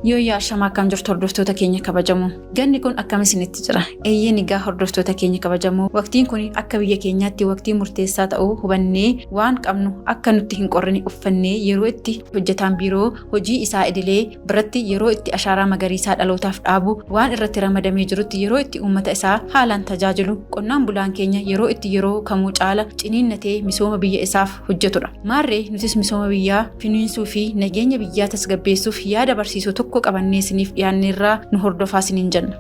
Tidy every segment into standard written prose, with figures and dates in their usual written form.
Yooyyaa ashamaa akkam jirtu hordoftoota keenya kabajamoo. Ganni kun akkam isinitti jira? Eeyyeen egaa hordoftoota keenya kabajamoo waqtiin kun akka biyya keenyaatti waqtii murteessaa ta'uu hubannee waan qabnu akka nutti hin qorrine uffannee yeroo itti hojjetaan biiroo hojii isaa idilee biratti yeroo itti ashaaraa magariisaa dhalootaaf dhaabu waan irratti ramadamee jirutti yeroo itti uummata isaa haalaan tajaajilu qonnaan bulaan keenya yeroo itti yeroo kamuu caala ciniinnatee misooma biyya isaaf hojjetudha. Maarree nutis misooma biyyaa finiinsuu fi nageenya biyyaa tasgabbeessuuf yaada barsiisoo tokko qabannee isiniif dhiyaanneerraa nu hordofaa isiniin jenna.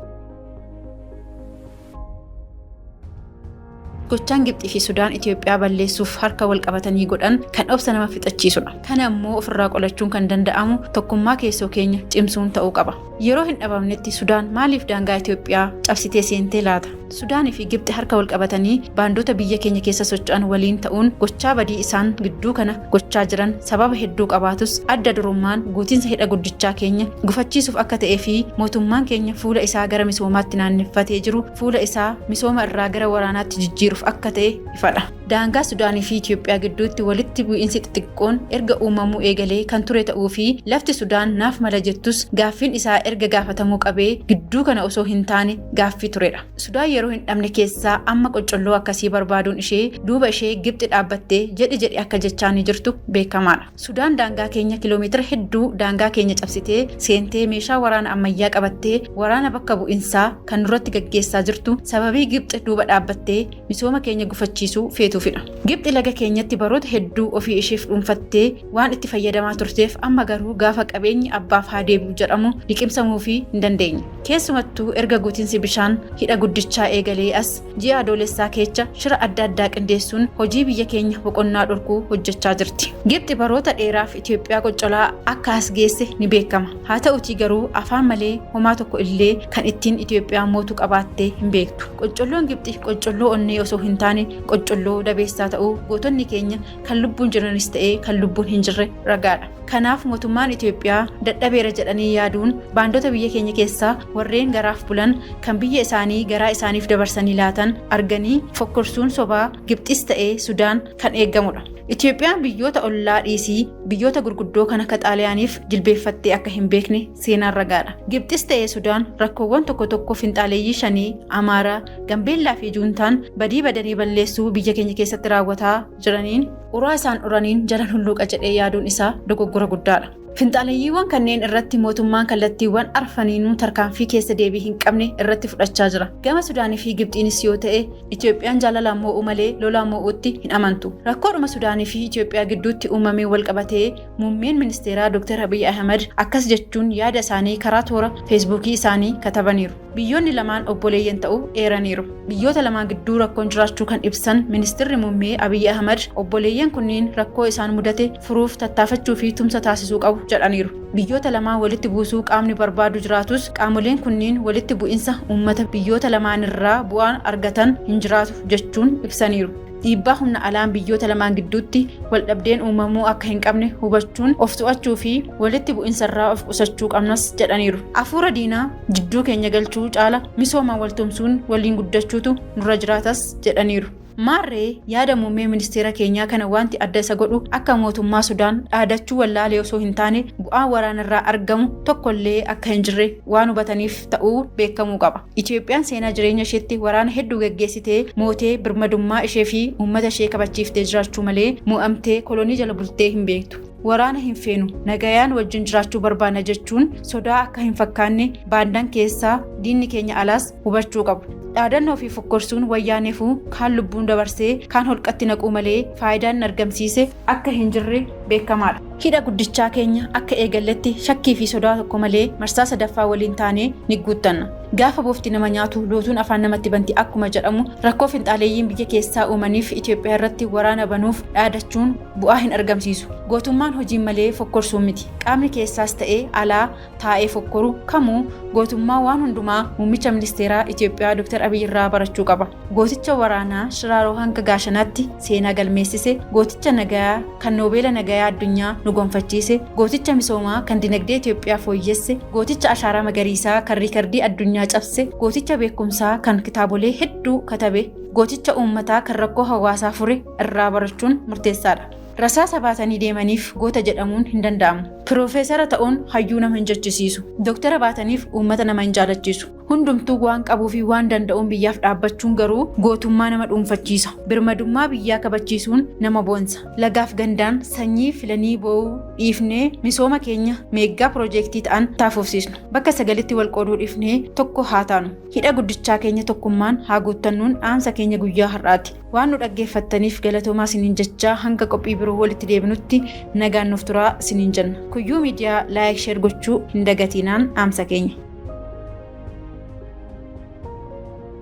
Gochaan Gibxii fi Sudaan Itoophiyaa balleessuuf harka wal qabatanii godhan kan obsa nama fixachiisudha. Kana immoo ofirraa qolachuun kan danda'amu tokkummaa keessoo keenya cimsuun ta'uu qaba. Yeroo hin dhabamnetti Sudaan maaliif daangaa Itoophiyaa cabsitee seentee laata? Sudaanii fi Gibxi harka wal qabatanii baandota biyya keenya keessa socho'an waliin ta'uun gochaa badii isaan gidduu kana gochaa jiran sababa hedduu qabaatus adda durummaan guutiinsa hidha guddichaa keenya gufachiisuuf akka ta'ee fi mootummaan keenya fuula isaa gara misoomaatti naanneffatee jiru fuula isaa misooma irraa gara waraanaatti jijjiiruuf akka ta'e ifadha. Daangaa Sudaanii fi Itoophiyaa gidduutti walitti bu'iinsi xixiqqoon erga uumamuu eegalee kan ture ta'uu fi lafti Sudaan naaf mala jettus gaaffiin isaa erga gaafatamuu qabee gidduu kana osoo hin taane gaaffii turedha. Sudaan yeroo hin dhabne keessaa amma qoccolloo akkasii barbaaduun ishee duuba ishee Gibxi dhaabbattee jedhi jedhi akka jechaanii jirtu beekamaadha. Sudaan daangaa keenya kiloomeetira hedduu daangaa keenya cabsitee seentee meeshaa waraana ammayyaa qabattee waraana bakka bu'insaa kan nurratti gaggeessaa jirtu sababii Gibxi duuba dhaabbattee misooma keenya gufachiisuu feetuufidha. Gibxi laga keenyatti baroota hedduu ofii isheef dhuunfattee waan itti fayyadamaa turteef amma garuu gaafa qabeenyi abbaaf haa deebi'u jedhamu liqimsamuufii hin dandeenye. Keessumattuu erga guutinsi bishaan hidha guddichaa eegalee as ji'a Adoolessaa keecha shira adda addaa qindeessuun hojii biyya keenya boqonnaa dhorkuu hojjechaa jirti. Gibxi baroota dheeraaf Itoophiyaa qoccolaa akka as geesse ni beekama. Haa ta'utii garuu afaan malee homaa tokko illee kan ittiin Itoophiyaa mootu qabaattee hin beektu. Qoccolloon Gibxi qoccolloo onnee osoo hin taane qoccolloo dabeessaa ta'uu gootonni keenya kan lubbuun jiranis ta'ee kan lubbuun hin jirre ragaadha. Kanaaf mootummaan Itoophiyaa dadhabeera jedhanii yaaduun baandota biyya keenya keessaa warreen garaaf bulan kan biyya isaanii garaa isaaniif dabarsanii laatan arganii fokkorsuun sobaa Gibxis ta'ee Sudaan kan eegamudha. Itoophiyaan biyyoota ollaa dhiisii biyyoota gurguddoo kan akka Xaaliyaaniif jilbeeffattee akka hin beekne seenaan ragaadha. Gibxis ta'ee Sudaan rakkoowwan tokko tokko finxaaleeyyii shanii, Amaaraa, Gambeellaa fi Juuntaan badii badanii balleessuu biyya keenya keessatti raawwataa jiraniin uraa isaan uraniin jalan hulluuqa jedhee yaaduun isaa dogoggora guddaadha. Finxaaleeyyiiwwan kanneen irratti mootummaan kallattiiwwan arfaniinuu tarkaanfii keessa deebii hin qabne irratti fudhachaa jira. Gama Sudaanii fi Gibxiinis yoo ta'e Itoophiyaan jaalalaan moo'uu malee lolaan moo'uutti hin amantu. Rakkoodhuma Sudaanii fi Itoophiyaa gidduutti uumamee wal qabatee muummeen ministeeraa Dr. Abiy Ahmad akkas jechuun yaada isaanii karaa toora Feesbuukii isaanii katabaniiru. Biyyoonni lamaan obboleeyyan ta'uu eeraniiru. Biyyoota lamaan gidduu rakkoon jiraachuu kan ibsan ministirri muummee Abiy Ahmad obboleeyyan kunniin rakkoo isaan mudate furuuf tattaafachuu fi tumsa taasisuu qabu jedhaniiru. Biyyoota lamaan walitti buusuu qaamni barbaadu jiraatus qaamoleen kunniin walitti bu'insa uummata biyyoota lamaanirraa bu'aan argatan hin jiraatu jechuun ibsaniiru. Dhiibbaa humna alaan biyyoota lamaan gidduutti waldhabdeen uumamuu akka hin qabne hubachuun of to'achuu fi walitti bu'insarraa of qusachuu qabnas jedhaniiru. Afuura diinaa jidduu keenya galchuu caala misoomaan waltumsuun waliin guddachuutu nurra jiraatas jedhaniiru. Maarree yaada muummee ministeera keenyaa kana wanti adda isa godhu akka mootummaa Sudaan dhaadachuu wallaalee osoo hin taane bu'aan waraanarraa argamu tokkollee akka hin jirre waan hubataniif ta'uu beekamuu qaba. Itoophiyaan seenaa jireenya isheetti waraana hedduu gaggeessitee mootee birmadummaa ishee fi uummata ishee kabachiiftee jiraachuu malee mo'amtee kolonii jala bultee hin beektu. Waraana hin feenu nagayaan wajjin jiraachuu barbaanna jechuun sodaa akka hin fakkaanne baandan keessaa diinni keenya alaas hubachuu qabu. Dhaadannoo fi fokkorsuun wayyaaneefuu kaan lubbuun dabarsee kaan holqatti naquu malee faayidaan argamsiise akka hin jirre beekamaadha. Hidha guddichaa keenya akka eegalletti shakkii fi sodaa tokko malee marsaa sadaffaa waliin taanee ni guuttanna. Gaafa bofti nama nyaatu lootuun afaan namatti banti akkuma jedhamu rakkoo finxaaleeyyiin biyya keessaa uumaniif Itoophiyaa irratti waraana banuuf dhaadachuun bu'aa hin argamsiisu. Gootummaan hojiin malee fokkorsuu miti. Qaamni keessaas ta'ee alaa taa'ee fokkoru kamuu gootummaa waan hundumaa muummicha ministeeraa Itoophiyaa Dr. Abiy irraa barachuu qaba. Gooticha waraanaa Shiraaroo hanga Gaashanaatti seenaa galmeessise, gooticha nagayaa kan Noobeela nagayaa addunyaa nu gonfachiise, gooticha misoomaa kan dinagdee Itoophiyaa fooyyesse, gooticha ashaaraa magariisaa kan riikardii addunyaa cabse, gooticha beekumsaa kan kitaabolee hedduu katabe, gooticha uummataa kan rakkoo hawaasaa fure irraa barachuun murteessaadha. Rasaasa baatanii deemaniif goota jedhamuun hin danda'amu. Piroofeesara ta'uun hayyuu nama hin jechisiisu. Dooktara baataniif uummata nama hin jaalachiisu. Hundumtuu waan qabuu fi waan danda'uun biyyaaf dhaabbachuun garuu gootummaa nama dhuunfachiisa. Birmadummaa biyyaa kabachiisuun nama boonsa. Lagaaf gandaan sanyii filanii boo'uu dhiifnee misooma keenya meeggaa piroojeektii ta'an taafufsiisnu. Bakka sagalitti wal qooduu dhiifnee tokko haa taanu. Hidha guddichaa keenya tokkummaan haa guuttannuun dhaamsa keenya guyyaa har'aati. Waan nu dhaggeeffattaniif galatoomaa isiniin jechaa hanga qophii biroo walitti deebinutti nagaan nuuf turaa isiniin jenna. Kuyyuu Miidiyaa like share gochuu hin dagatinaan dhaamsa keenya.